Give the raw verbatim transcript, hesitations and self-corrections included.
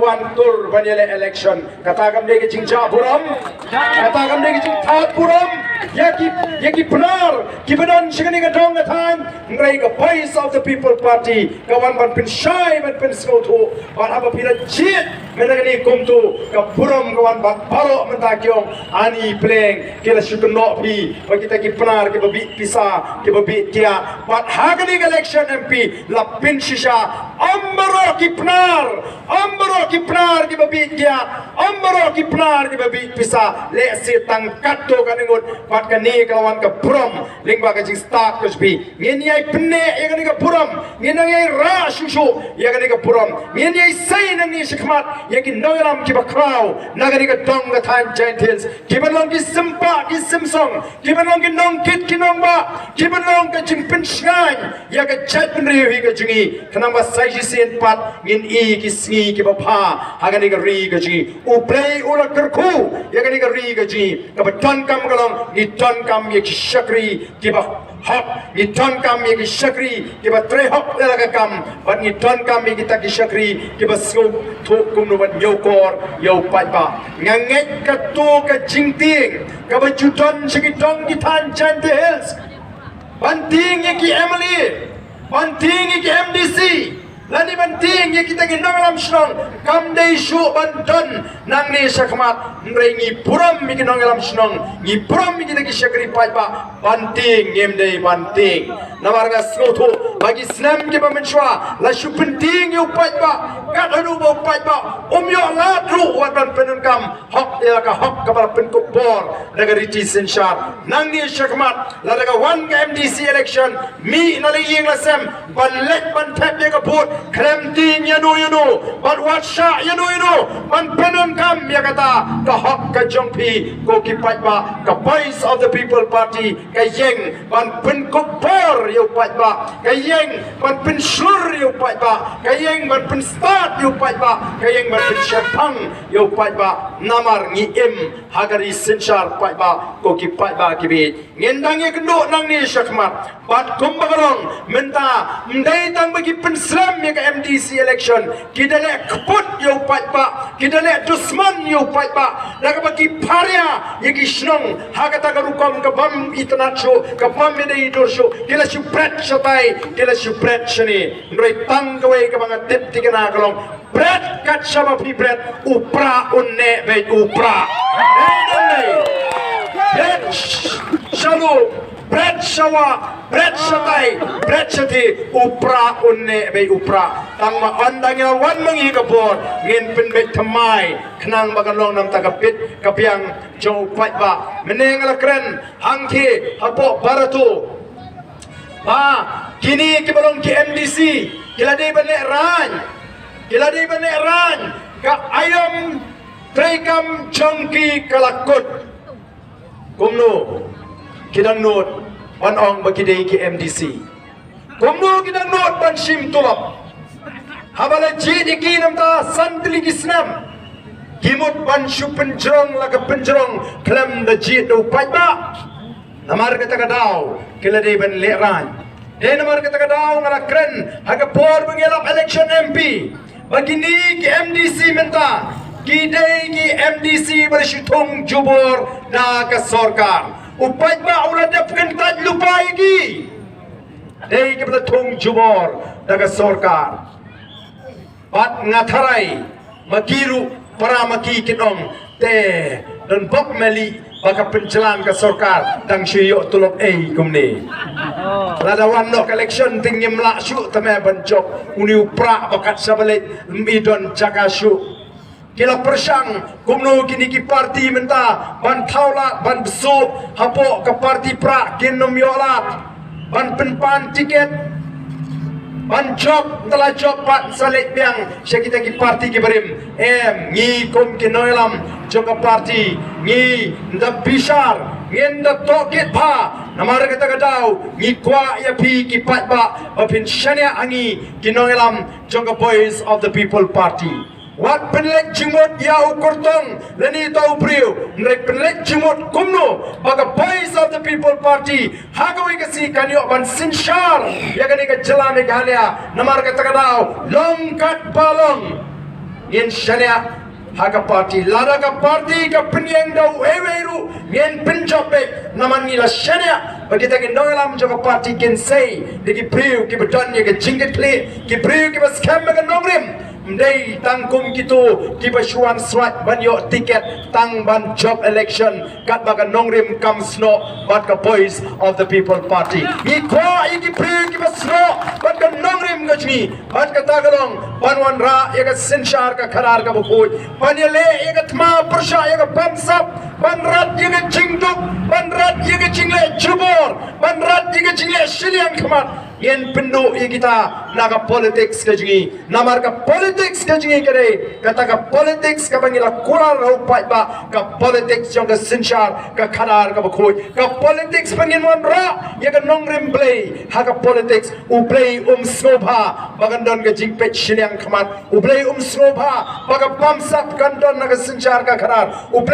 wan tur ban ïaleh election. Kata kam dei ka jingjah burom, kata kam dei ka jingthad burom ïa ki, ïa ki Pnar kiba don sha kane ka dong ka thaiñ. Hynrei ka Voice of the People Party ka wan ban pynshai, ban pynsngewthuh. Bad haba phi la jied mynta kane kumto, ka burom ka wan bad baroh mynta ki ong ani pleng, ki la shu kynnoh phi ba kita ki Pnar kiba bih pisa, kiba bih tiah. Bad ha kane ka election M P la pynshisha, ym baroh ki Pnar, ym baroh ki Pnar kiba bih tiah, ym baroh ki Pnar kiba bih pisa. Lehse tang katto katne ngut. Bad kane ka la wan ka burom lyngba ka jingstad ka jong phi. Ngin ïai pynneh ïa kane ka burom, ngin nang ïai rah shuh shuh ïa kane ka burom. Ngin ïai sei nangne shakhmat ïa ki nongïalam kiba khraw na kane ka dong ka thaiñ Jaintia Hills, kiban long ki sympah ki symsong, kiban long ki nongkit ki nongbah, kiban long ka jingpynshngaiñ ïa ka jaitbynriew hi ka jong ngi. Khnang ba sa shisien pat ngin ïoh ki sngi kiba bha ha kane ka ri ka jong ngi. U Blei u la kyrkhu ïa kane ka ri ka jong ngi. Kaba donkam ka long, ngi donkam ïa ki shakri kiba hok, ngi donkam ïa ki shakri kiba trei hok ïa la ka kam, bad ngi donkam ïa kita ki shakri kiba sngewthuh kumno ban ñiewkor ïa u paidbah. Nga ngeit kato ka jingtieng kaba ju don sha ki dong ki thaiñ Jaintia Hills, ban tieng ïa ki M L A, ban tieng ïa ki M D C, lane ban tieng ïa kita ki nongïalam shnong, kam dei shuh ban don nangne shakhmat. Hynrei ngi burom ïa ki nongïalam shnong, ngi burom ïa kita ki shakri paidbah. Ban tieng ngim dei ban tieng. Namar nga sngewthuh ba ki snem kiba mynshuwa la shu pyntieng ïa u paidbah, kat haduh ba u paidbah um ïoh lad ruh wat ban pyndonkam hok ïa la ka hok kaba la pynkup bor da ka riti synshar. Nangne shakhmat, lada ka wan ka M D C election, mih na la ïing la sem ban leit ban thep ïa ka vote, khlem tieng ïano ïano, ban wad shah ïano ïano ban pyndonkam ïa kata ka hok ka jong phi ko ki paidbah. Ka Voice of the People Party ka ïeng ban pynkup bor ïa u paidbah, ka ïeng ban pynshlur ïa u paidbah, ka ïeng ban pynstad ïa u paidbah, ka ïeng ban pynshemphang ïa u paidbah. Namar ngi im ha ka ri synshar paidbah ko ki paidbah kiba ïeit. Ngin dang ïakynduh nangne shakhmat. Bad kumba ka long mynta, ym dei tang ba ki pynslem ïa ka M D C election, ki da leh kput ïa u paidbah, ki da leh dusmon ïa u paidbah, da kaba ki pharia ïa ki shnong ha kata ka rukom ka bym itynnad shuh, ka bym ïadei dur shuh. Ki la shu bret shatai, ki la shu bret shane. Hynrei tang kawei kaba nga tip thikna ka long, bret kat shaba phi bret, u prah un neh beit u prah. Dei ne ym dei? Bret sh-, shalor, bret shawah, bret shatai, bret shathie, u prah un neh beit u prah. Tang ma ynda ngi la wan ma ngi ka bor, ngin pynbeit thymmai khnang ba kan long namar ka bit ka biang jong u paidbah. Mynne nga la kren hangthie hapoh Barato ba kine kiba long ki M D C ki la dei ban lehraiñ, ki la dei ban lehraiñ. Ka aïom treikam jong ki ka la kut. Kumno ki dang nud ban ong ba ki dei ki M D C? Kumno ki dang nud ban shim tulop? Haba la jied ïa ki namar san tylli ki snem, ki mut ban shu pynjrong la ka pynjrong khlem da jied da u paidbah. Namar kata ka daw ki la dei ban lehraiñ. Dei namar kata ka daw nga la kren ha ka por ba ngi ïalap election M P ba kine ki M D C mynta ki dei ki M D C ba la shu thung jubor da ka sorkar. U paidbah u la dep kyntait lypa ïa ki. Dei kiba la thung jubor da ka sorkar. Bad nga tharai ma ki ruh para ma ki kin ong, te don bok meli ba ka pynjlan ka sorkar dang shu ïoh tulop ei kumne. Lada wan noh ka election te ngim lah shuh te me ban jop. Une u prah ba kat shaba leit ym i don jaka shuh. Ki la pyrshang kumno kine ki party mynta ban thaw lad ban bsuh hapoh ka party prah kin ym ïoh lad ban pynpan tiket ban jop, ynda la jop pat sa leit biang sha kita ki party kiba rim. Em, ngi kum ki nongïalam jong ka party ngi ynda bishar, ngi ynda tohkit bha. Namar kata ka daw ngi kwah ïa phi ki paidbah ba phin shaniah ha ngi ki nongïalam jong ka Voice of the People Party. Wat pynleit jingmut ïa u kyrtong lane ïa u briew, hynrei pynleit jingmut kumno ba ka Voice of the People Party ha kawei ka sngi kan ïoh ban synshar ïa kane ka jylla Meghalaya. Namar kata ka daw long katba long, Ngin shaniah ha ka party, lada ka party ka pynïeng da uwei uwei ruh, ngin pynjop beit. Namar ngi la shaniah ba kita ki nongïalam jong ka party kin sei da ki briew kiba don ïa ka jingkitkhlieh, ki briew kiba skhem ïa ka nongrim. Ym dei tang kum kito kiba shu wan swait ban ïoh tiket tang ban jop election, katba ka nongrim kam snoh bad ka Voice of the People Party. Ngi kwah ïa ki briew kiba snoh bad ka nongrim ka jong ngi. Bad kata ka long ban wanrah ïa ka synshar ka khadar kaba khuid, ban ïaleh ïa ka thma pyrshah ïa ka bamsap, ban rat ïa ka jingduk, ban rat ïa ka jingleh jubor, ban rat ïa ka jingleh shiliang khmat. Ngin pynduh ïa kita na ka politics ka jong ngi. Namar ka politics ka jong ngi ka dei kata ka politics kaba ngi la kular ha u paidbah, ka politics jong ka synshar ka khadar kaba khuid, ka politics ba ngin wanrah ïa ka nongrim Blei ha ka politics. U Blei um sngewbha ba kan don ka jingpeit shiliang khmat. U Blei um sngewbha ba ka bamsap kan don na ka synshar ka khadar. U Blei